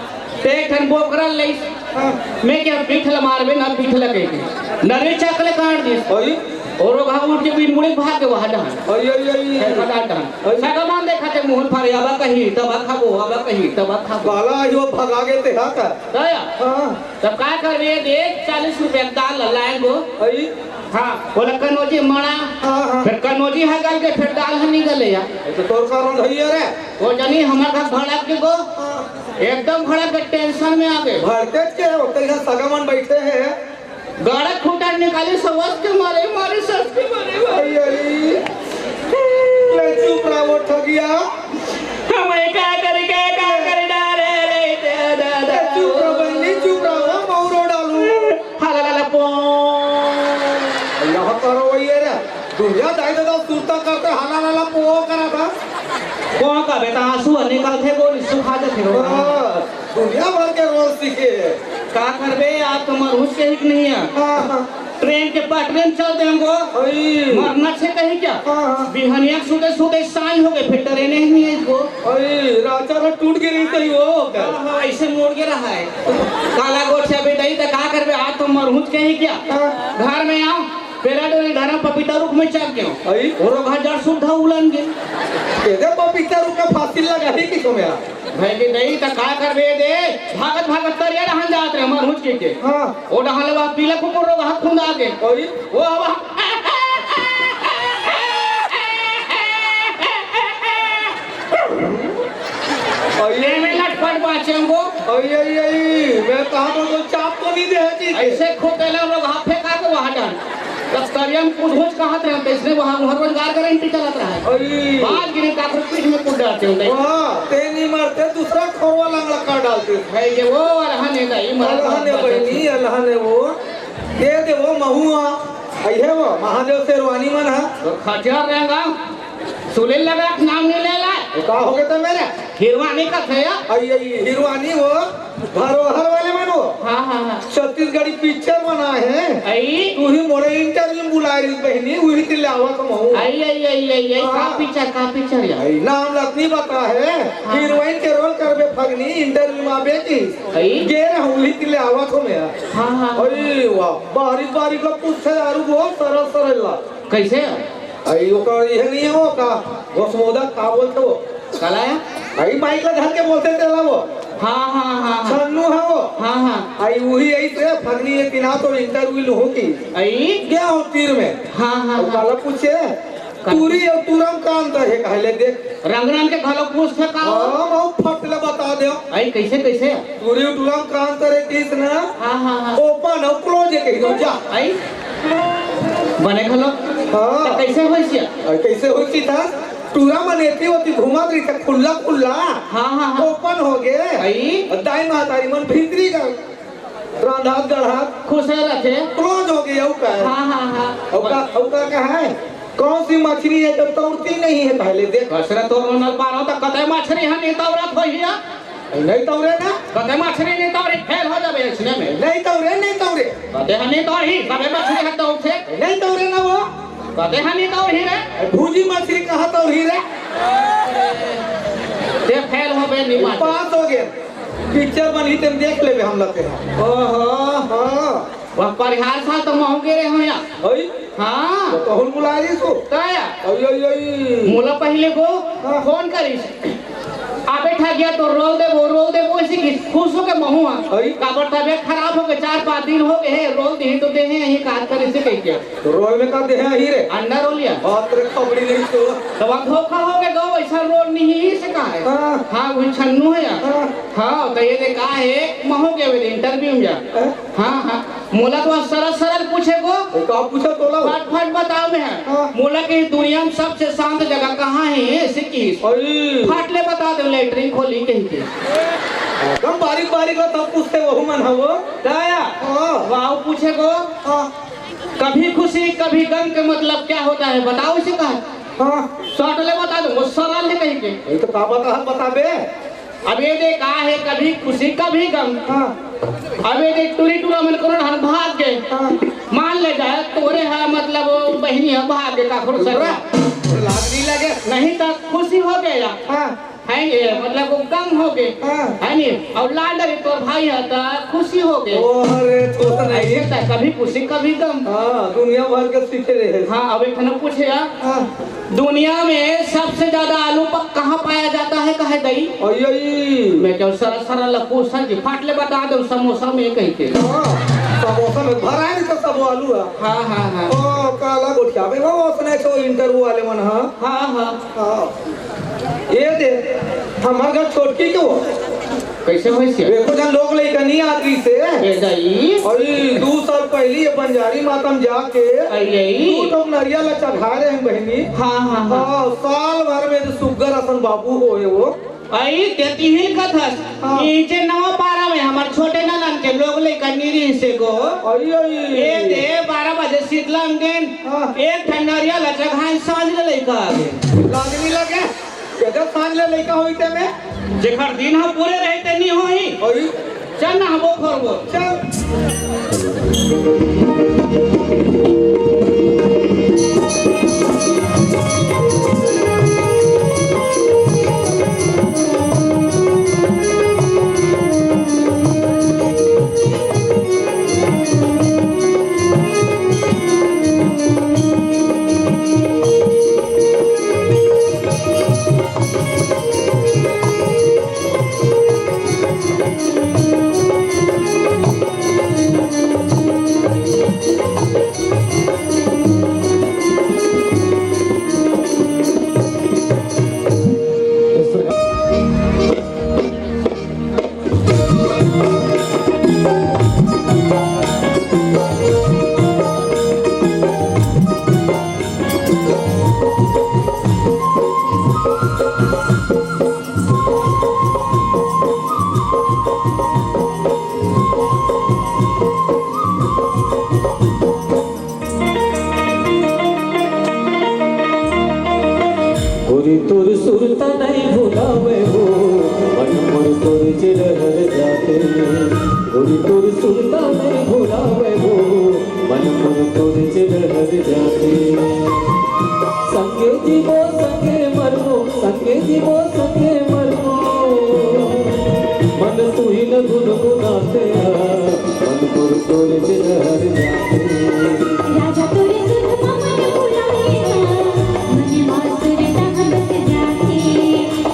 ते एक ठन बोकरा ले। हाँ। मैं क्या पीठ ल मारबे ना, पीठ ल कहिके। नरे चक ले काट दिस। अई? और वो भाग उठ के बीन मुड़े भाग के वहाँ डहन। अई, अई, अई। है पता डहन। अई। सगा मन देखा ते मुहन फारे, अब कही, तब खाबो, अब कही, तब खाबो। काला आयो भगा गे ते हा का? दया। हाँ। तब का करबे, देख, चालीस रुपया के दाल ल लाए गो। अई? हाँ, बोला, "कनौजी मड़ा।" हाँ, हाँ। फिर कनौजी ह गल के, फिर दाल ह नहीं गले या। ये तो तोर कारण भैया रे। वो जानी, हमार घर भड़क के गो। हाँ। एकदम भड़क के टेंशन में आ गे। भड़कत के हो, तइहा सगा मन बइठे हे। गाड़ा खूंटा निकाली, सवस के मारे, मारे सस के मारे, मारे। अई, अई। ले चुप रहा वो ठगिया। हम का करी, का, का करी, डा रे, रे, दे, दे, दे। ले चुप रहा बहिनी, चुप रहा, मउरो डालू। हाला, ला, ला, पो। यहाँ करो वही है रे। दुनिया दाई दादा सुरता करते हाला, ला, ला, पो करा था। पो का बेटा आंसू निकलथे, गोली सुखा जाथे रो। हाँ, दुनिया भर के रोल सीखे। का करबे, आप तो मरहुस के ही नहीं है। हाँ, हाँ। ट्रेन के पटरी में चल देंगो। अई। मरना छे कही क्या? हाँ, हाँ। बिहनिया सुते सुते साँझ हो गए, फिर ट्रेन ही नहीं आई को। अई, राचा रा टूट के रही सही हो। हाँ, हाँ, ऐसे मोड़ के रहा है। काला गोठिया बेटा, ई त का करबे, आज तो मरहुच के ही क्या? हाँ। घर में आओ, पेरा डोरी घर में पपीता रुख में चढ़ गयो। अई। और घर जड़ सुद्धा उलन गे। एदे पपीता रुख में फांसी लगा ही कि तुम्हें? भाई के दई त का करबे दे, भागत भागत तरिया डहन जात रहे, मरहुच के के। हाँ। ओ डहन ले वह पीला कुकुर रो वह खुंदा के। ओई। ओ हवा। ओई। ये में लटपट बाचे हमको। ओई, ओई, ओई, मैं कहा तो, तो चाप तो नहीं दे हकी। ऐसे खोतेला रो वह फेंका के वह डहन। तब तरिया में कुछ होच कहत रहे, तो इसने वहाँ, वहाँ रोजगार गारंटी चलत रहा है। अरे। बाज गिरे काकरो पीठ में कूद डालते हो, नहीं? वाह, ते नहीं मरते, दूसरा खोरवा लंगड़ा कर डालते। भाई, ये वो अल्लाह ने नहीं, मरत अल्लाह ने मरत बहिनी, अल्लाह ने वो। ये दे वो महुआ, आई है वो, महादेव शेरवानी मन है। तो खटियार रहेगा, सुले लगा, नाम नहीं ले ला। वो का हो गया था मेरे? हिरवानी का थे या? आई, आई, हिरवानी वो। धरोहर वाले मन वो। हाँ, हाँ, हाँ। छत्तीसगढ़ी पिक्चर बना है। आई। तू ही मोरे इंटरव्यू में बुलाए रही बहिनी, वही के ले आवत हम हूँ। आई, आई, आई, आई, आई, हाँ। का पिक्चर, का पिक्चर या? आई, नाम रत्नी बता है। हाँ। हीरोइन के रोल करबे फगनी, इंटरव्यू में आबे की। आई। गे रहूँ, वही के ले आवत हूँ मैं। हाँ, हाँ। अरे वाह, बारीक बारीक ला पूछे यार, वो सरल सरल ला। कैसे? आई, ओकर इहे नहीं हो का? घोसमोदा का बोलते हो? काला है? आई, माइक ला धर के बोलते तेला वो। हाँ, हाँ, हाँ, हाँ। छन्नू है वो। हाँ, हाँ। आई, वही आई से फगनी ये दिना तो इंटरव्यू लूँ की। आई? गया हो तीर में। हाँ, हाँ, और हाँ। काला पूछे, का? टूरी और टूरा में का अंतर है? कहले देख। रंग रंग के घलो पूछथे का हो? हाँ, मैं फट ले बता दे। आई, कैसे, कैसे? टूरी और टूरा में का अंतर है किस ना? हाँ, हाँ, हाँ। ओपन और क्लोज है कही दो, जा। आई? बने घलो? हाँ। तो कैसे होइस या? आई, कैसे होइस था? टूरा मन एती ओती घूमत रही था, खुल्ला, खुल्ला। हाँ, हाँ, हाँ। ओपन हो गए। आई? और दाई महतारी मन भीतरी का रांधत गढ़त खुश रथे। क्लोज हो गए, अउ का है? हाँ, हाँ, हाँ। अउ का, अउ का, का है? कौन सी मछली है जो तौरती नहीं है? पहले देख। कसरत तो रोनल पारो तो कतई मछली है, नहीं तौरत होही है। नहीं तौरे ना। कतई मछली नहीं तौरी, फेल हो जाबे इसने में। नहीं तौरे, नहीं तौरे। कते है नहीं तौरी, सबे मछली है तौरथे। नहीं तौरे ना वो। कते है नहीं तौरी रे। भूजी मछली कहाँ तौरी रे? ते फेल होबे, नहीं मार। पास हो गए। पिक्चर बनही तेम देख लेबे हम लोग के। ओहो। हाँ। वह परिहार साल तो महूँ गे रहे हो या। हई? हाँ। तो कहूँ बुला रही सो? का या? अई, अई, अई। मोला पहले को हाँ। फोन करिस। आबे ठा गया तो रोल देबो, रोल देबो, ऐसे कि खुश हो के महूँ हाँ। हई? काबर तबियत खराब हो गए, चार पाँच दिन हो गए, रोल दे तो दे हैं, यही काज करे से कह के। तो रोल में का दे हैं ही रे? अंडा रोल या? बाप रे, खबड़ी नहीं तो। तो वह धोखा हो गए, गो वैसा रोल नहीं ही से कहा है। हाँ। हाँ, वही छन्नू है यार। हाँ। हाँ, तो ये दे कहा है, महूँ के वे इंटरव्यू में जा। हाँ? हाँ, हाँ। मोला तो सरल सरल पूछे को। ए, का पूछा तोला? फट फट बताओ मैं। हाँ। मोला के दुनिया में सबसे शांत जगह कहाँ है? सिक्किस। अरे। फट ले बता दो, लेटरिन खोली कहीं के। एकदम बारीक बारीक ला तब पूछते वहू मन हवो। दाया। हाँ। वाह, पूछे को। हाँ। कभी खुशी कभी गम के मतलब क्या होता है, बताओ इसे कहा। हाँ। शॉर्ट ले बता दो, वो सरल है कहीं के। ये तो का बता, बता बे। अब ये दे का है, कभी खुशी कभी गम। हाँ। अब ये दे टूरी टूरा मन करो हम भाग गए। हाँ। मान ले जाए तोरे है, मतलब वो बहिनी है, भाग गए का खुश है। लाज नहीं लगे। नहीं तो खुशी हो गया। हाँ। है ये, मतलब वो गम हो गए। हाँ। है नहीं, और लाड अरे तोर भाई है तो खुशी हो गए। ओ, अरे, तो नहीं। ऐसे तो कभी खुशी कभी गम। हाँ, दुनिया भर के सीखे रहे। हाँ, अब एक ठन पूछे यार। हाँ। दुनिया में सबसे ज्यादा आलू प-, कहाँ पाया जाता है, कहे दई? अय्यई। मैं क्या सरल सरल ला पूछा कि फट ले बता दो, समोसा में कहीं के। हाँ, समोसा में भरा नहीं तो सब आलू है। हाँ, हाँ, हाँ। ओ, काला गोठिया में वो उसने छो इंटरव्यू वाले मन, हाँ। हाँ, हाँ। हाँ। ये दे, हमारे घर छोटकी के वो। कइसे होइस? एको झन लोग लइका नइ आत रहिसे। ए दाई। अरे, दू साल पहिली ये बंजारी माता म जाके अई, अई। दू ठोक नरिया ल चघाए रहेन बहिनी। हाँ, हाँ, हाँ। हाँ, साल भर में तो सुग्घर असन बाबू होए वो। अई, ते तिही ल कथस। हाँ। नीचे नवा पारा में हमर छोटे ननन के लोग लइका नइ रहिसे गो। अई, अई। ए दे, बारह बजे शीतला म गेन। हाँ। एक ठन नरिया ल चघाएन, सांझ ले लइका आ गे। लाज नइ लगे? एकर सांझ ले लइका होई ते में? जेकर दिन ह पूरे रही ते नइ होही। होही। चल ना, हबो खोरबो। चल। गोरी तोर सुरता नइ भुलावय वो, मन मोर तोर जे डहर जाथे। गोरी तोर सुरता नइ भुलावय वो, मन मोर तोर जे डहर जाथे। संगे जीबो संगे मरबो, संगे जीबो संगे मरबो, मन तुहिन गुनगुनाथे, मन मोर तोर जे डहर जाथे। राजा तोरे सुरता मन भुलावय ना, मन मासुर तहबस जाथे।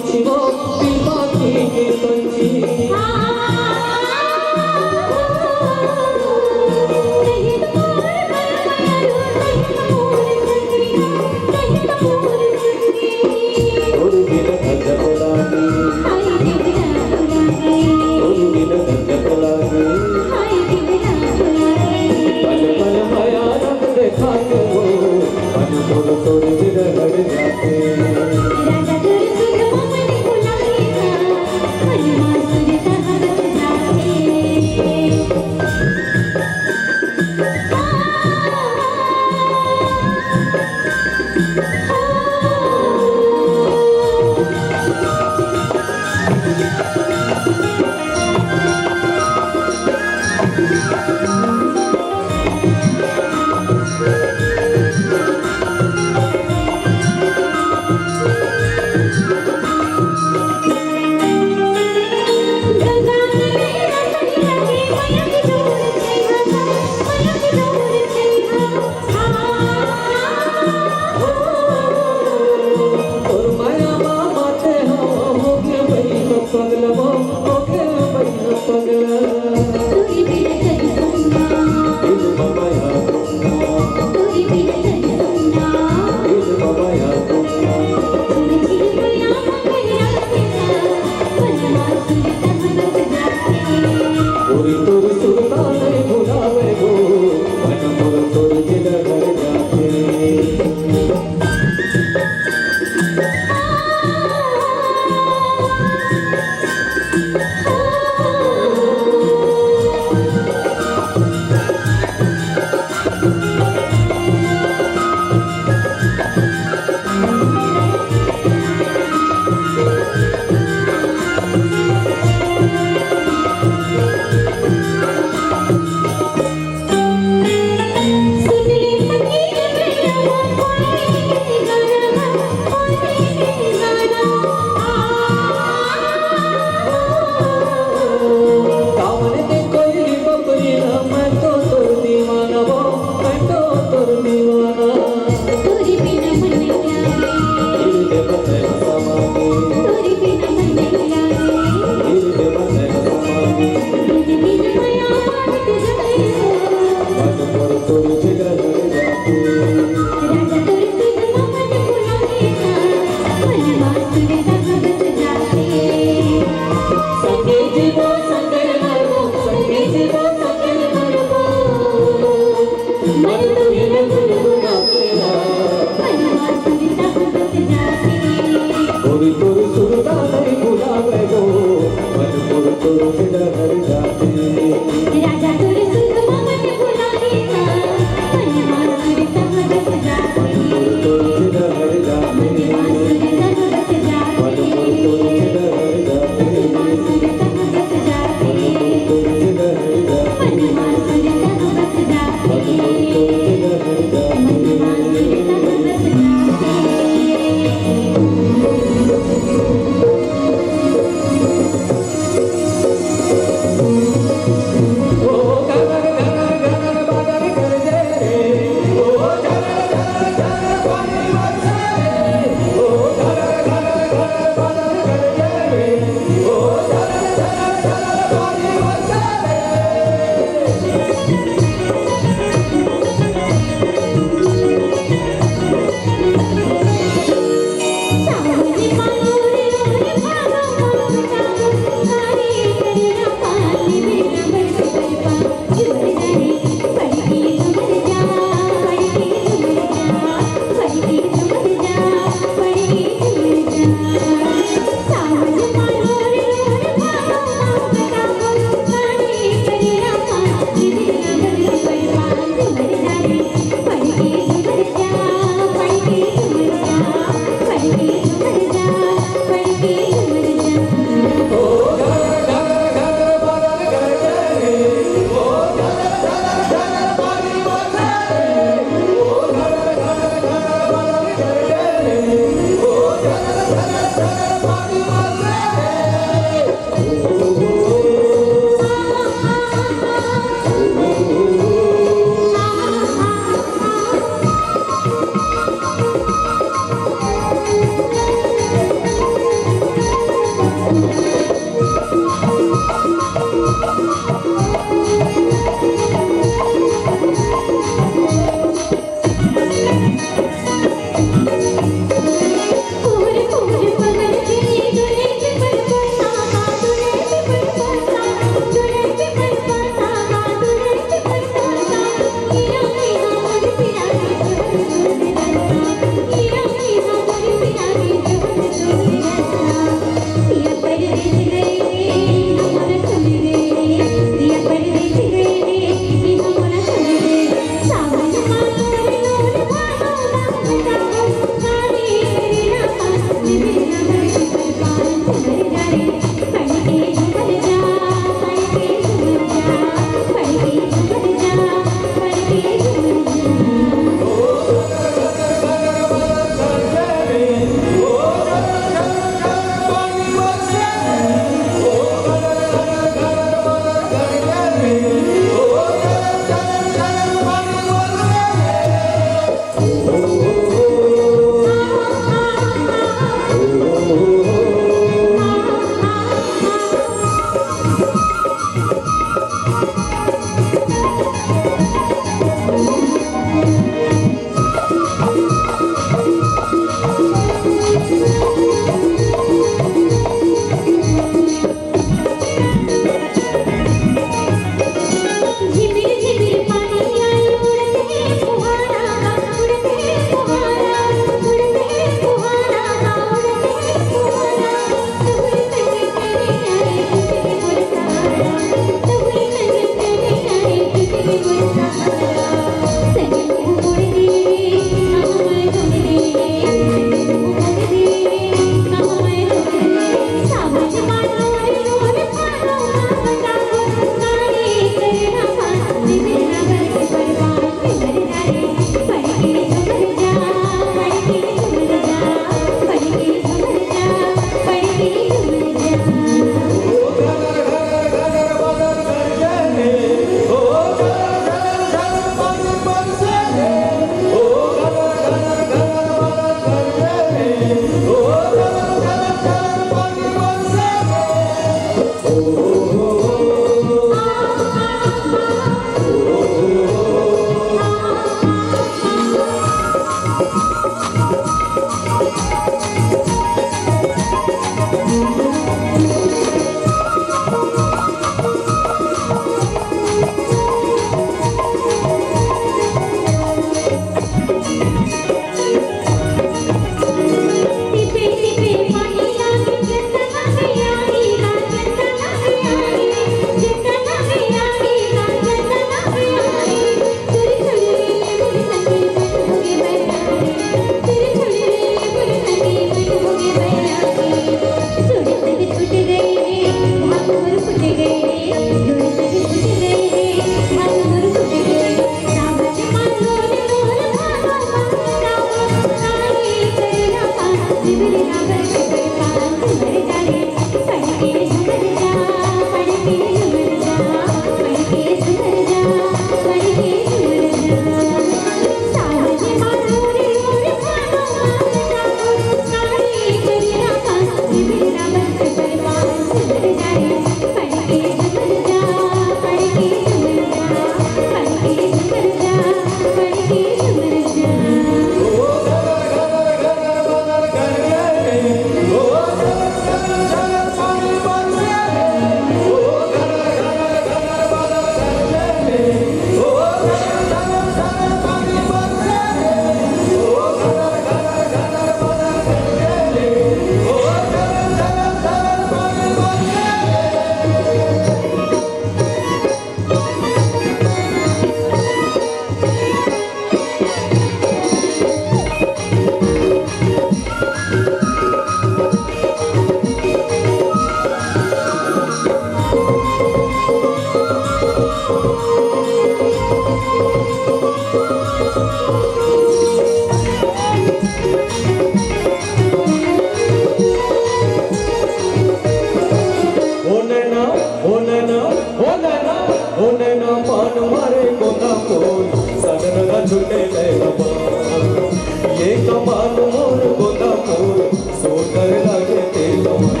ये कमाल मोर गोदा मोर, सुघर लागे ते कमाल।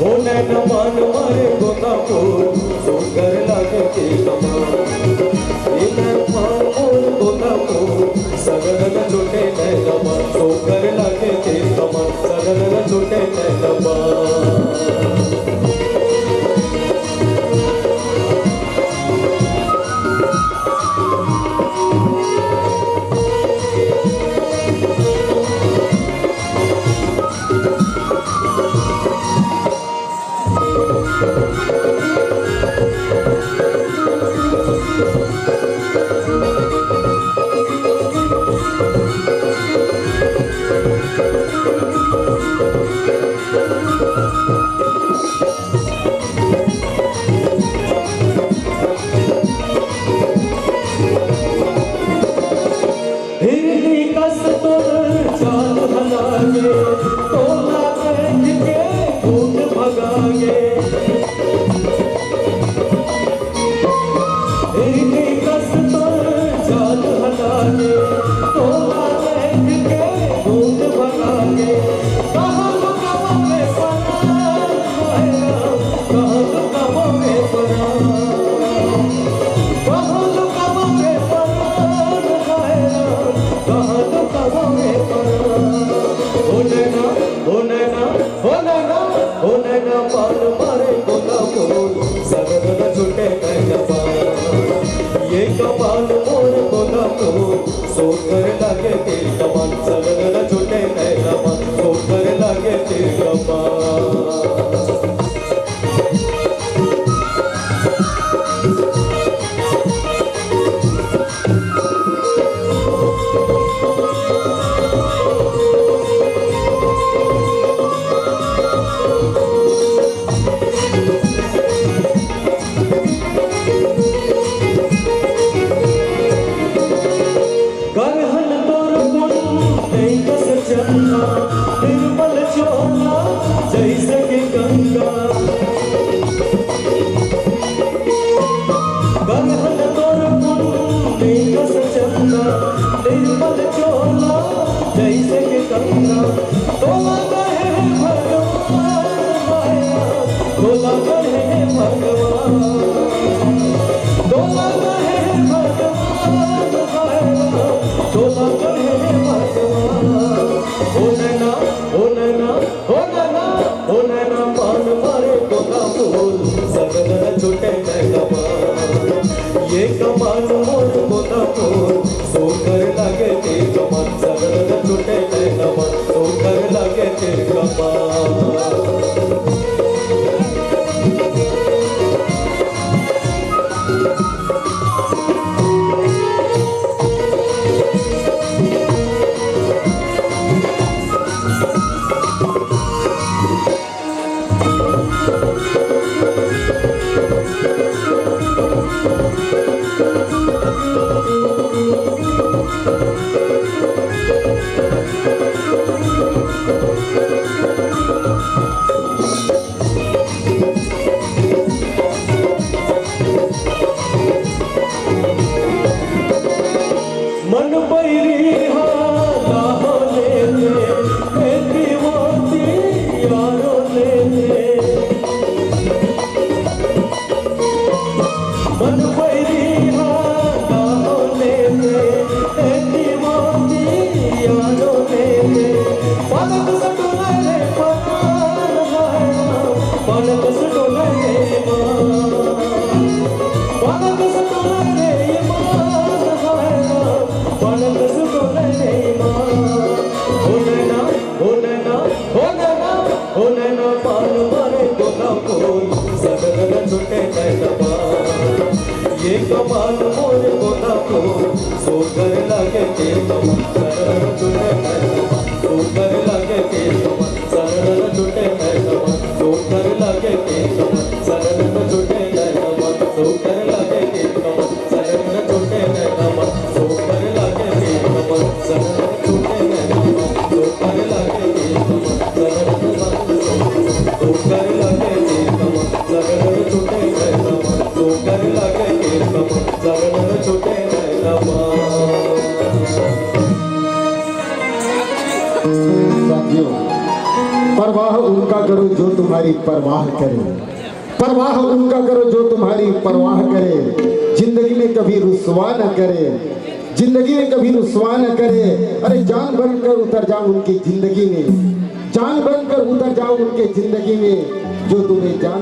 ओ नैना मन मारे गोदा मोर, सुघर लागे ते कमाल। ये नैना मन मोर गोदा मोर, सगरन छूटे नैना मन, सुघर लागे ते कमाल, सगरन छूटे नैना मन। हिरनी कस तोर चाल हलागे, तोला देख के भूत भगागे। हिरनी कस तोर चाल हलागे, तोला देख के भूत भगागे। कहाँ लुकावा मैं परान, हाय राम, कहाँ लुकावा मैं परान? कहाँ लुकावा मैं परान, हाय राम, कहाँ लुकावा मैं परान? ओ नैना, ओ नैना, ओ नैना, ओ नैना, पान मारे गोदा मोर, सगरन छूटे नैना मन। ये कमाल मोर गोदा मोर, सुघर लागे ते कमाल, सगरन छूटे नैना मन, सुघर लागे ते कमाल। गरहन तोर पुन नई कस चंदा, निर्मल चोला जैसे कि गंगा। गरहन तोर पुन नई कस चंदा, निर्मल चोला जैसे कि गंगा। तोला कहे भगवान माया, तोला कहे भगवान, तोला कहे भगवान माया, तोला कहे भगवान। ओ नैना, ओ नैना, ओ नैना, ओ नैना, पान मारे गोदा मोर, सगरन छूटे नैना मन। ये कमाल मोर गोदा मोर, सुघर लागे ते कमाल, सगरन छूटे नैना मन, सुघर लागे ते कमाल। मन बैरी हा लाहो लेते, खेती मोती यारो लेते। मन बैरी हा लाहो लेते, खेती मोती यारो लेते। पलक सटोला रे परान हाय राम, पलक सटोला रे ईमान। पलक सटोला रे ईमान हाय राम, पलक सटोला रे ईमान। ओ नैना, ओ नैना, ओ नैना, ओ नैना, पान मारे गोदा मोर, सगरन छूटे नैना मन। ये कमाल मोर गोदा मोर, सुघर लागे ते कमाल, सगरन छूटे नैना मन। सुघर लागे ते कमाल, सगरन छूटे नैना मन। सुघर लागे ते कमाल, सगरन छूटे नैना मन। सुघर लागे ते कमाल, सगरन छूटे नैना मन। सुघर लागे ते कमाल, सगरन छूटे नैना मन। सुघर लागे ते कमाल, सगरन मन। सुघर लागे ते कमाल, सगरन छूटे नैना मन। सुघर लागे ते कमाल, सगरन छूटे नैना मन। साथियों, परवाह उनका करो जो तुम्हारी परवाह करे, परवाह उनका करो जो तुम्हारी परवाह करे, जिंदगी में कभी रुसवा न करे, जिंदगी में कभी रुसवा न करे। अरे जान बनकर उतर जाओ उनकी जिंदगी में, जान बनकर उतर जाओ उनके जिंदगी में, जो तुम्हें जान